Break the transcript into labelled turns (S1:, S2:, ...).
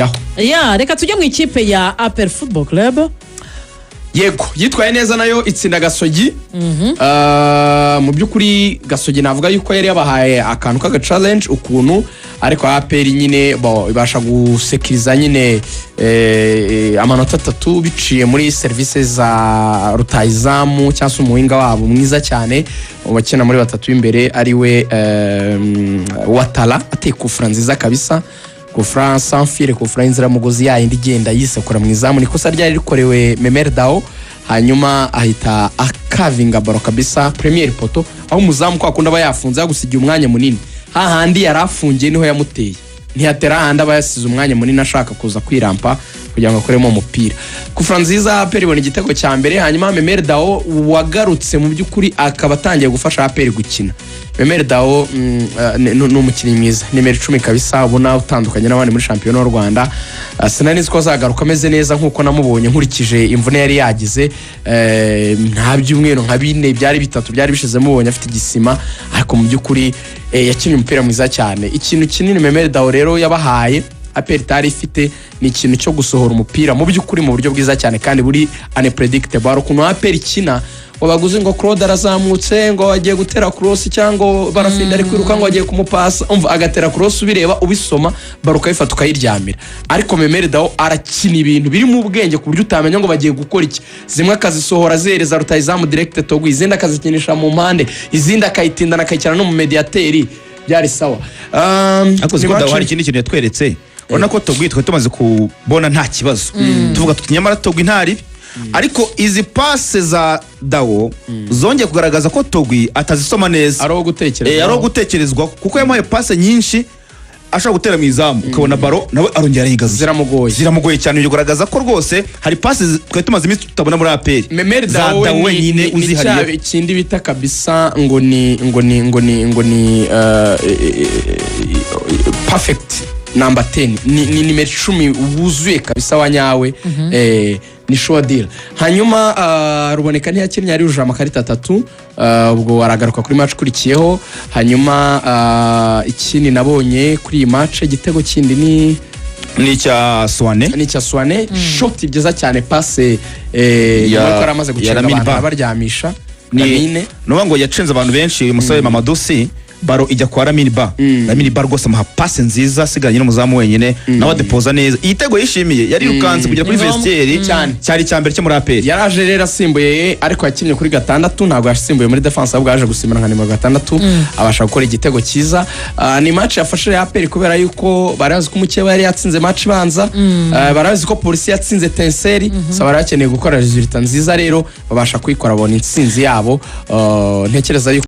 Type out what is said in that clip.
S1: Shiraho.
S2: Ya, reka tujye mu ikipe ya APR Football Club.
S1: Yego, yitwaye neza nayo, itsinda Gasogi. Mu by'ukuri Gasogi navuga yuko yari yabahaye akantu k'aga challenge ukuntu, ariko APR nyine bo ibasha gusekiriza nyine amanota 3 biciye muri serivisi za rutayizamu cyangwa se umuhinga wabo mwiza cyane bakina muri batatu b'imbere, ariwe Watara, ateye kufura nziza kabisa, kufura sans filet, kufura y'inziramugozi yayindi igenda yisekura mu izamu. Ni ikosa ryari rikorewe Memel Dao, hanyuma ahita akavinga ballon kabisa premier poteau, aho umuzamu kwa kundi aba yafunze yagusigiye umwanya munini, hahandi yari afungiye niho yamuteye, ntiyatera hahandi aba yasize umwanya munini ashaka kuza kwirampa kugira ngo akoremo umupira. Kufura nziza, APR ibona igitego cya mbere. Hanyuma Memel Dao wagarutse mu by'ukuri akaba atangiye gufasha APR gukina. Memel Dao ni umukinnyi mwiza, nimero 10 kabisa, ubona utandukanye n'abandi muri shampiyona y'u Rwanda. Sinari nzi ko azagaruka ameze neza nk'uko namubonye, nkurikije imvune yari yagize. Nta byumweru nka 4 byari 3 byari bishize mubonye afite igisima, ariko mu by'ukuri yakinnye umupira mwiza cyane. Ikintu kinini Memel Dao rero yabahaye APR itari ifite ni ikintu cyo gusohora umupira mu by'ukuri mu buryo bwiza cyane kandi buri unpredictable. Hari ukuntu APR ikina ngo baguze ngo Claude arazamutse, ngo agiye gutera cross, cyangwa Barafinda ari kwiruka ngo agiye kumupasa, umva agatera cross, ubireba ubisoma, ballon ukayifata ukayiryamira. Ariko Memel Dao arakina ibintu biri mu bwenge ku buryo utamenya ngo bagiye gukora iki. Zimwe akazisohora zihereza rutayizamu direct Togui, izindi akazikinisha mu mpande, izindi akayitindana akayikina no mu mediateri. Byari sawa.
S3: Ariko
S1: Ni
S3: siko
S1: match-
S3: hari ikindi kintu yatweretse. Urabona ko Togui twari tumaze kubona nta kibazo, tuvuga tuti nyamara Togui ntaribi, ariko izi passe za Dao zongeye kugaragaza ko Togui atazisoma neza.
S1: Ari uwo gutekereza.
S3: Ari uwo gutekerezwaho, kuko yamuhaye passe nyinshi ashobora gutera mu izamu, ukabona ballon nawe arongera arayigaruye.
S1: Ziramugoye.
S3: Ziramugoye cyane. Bigaragaza ko rwose hari passe twari tumaze iminsi tutabona muri APR
S1: Memel
S3: za
S1: Dao
S3: Dao wenyine
S1: ni
S3: uzihariye.
S1: cya kindi bita kabisa ngo ni perfect number 10, ni nimero 10 wuzuye kabisa wa nyawe, ni sure deal. Hanyuma Ruboneka ntiyakinnye, yari yujuje amakarita 3, ubwo aragaruka kuri match ikurikiyeho. Hanyuma ikindi nabonye kuri iyi match, igitego kindi ni
S3: Ni icya Swane.
S1: Ni icya Swane, shoti byiza cyane, passe nyuma yuko yari amaze
S3: Ya
S1: gucenga
S3: Lamine
S1: abantu
S3: Ba.
S1: arabaryamisha.
S3: Ni
S1: Lamine.
S3: Ni ukuvuga ngo yacenze abantu benshi uyu musore Mamadou Sy, ballon ijya kwa Lamine Ba. Lamine Ba rwose amuha passe nziza, asigaranye n'umuzamu wenyine, nawe adepoza neza. Igitego yishimiye, yarirukanse kugera kuri
S2: Ni ngombwa.
S3: vestiaire.
S1: Cyane.
S3: Cyari icya mbere cyo muri APR.
S1: Yaraje rero asimbuye, ariko yakinnye kuri gatandatu, ntabwo yasimbuye muri defense, ahubwo yaje gusimbura nka nimero 6, abasha gukora igitego cyiza. Ni match yafashije APR kubera yuko bari bazi ko umukeba yari yatsinze match ibanza. Bari bazi ko Polisi yatsinze Etincelles, so bari bakeneye gukora résultat nziza, rero babasha kuyikora, babona intsinzi yabo. Ntekereza yuko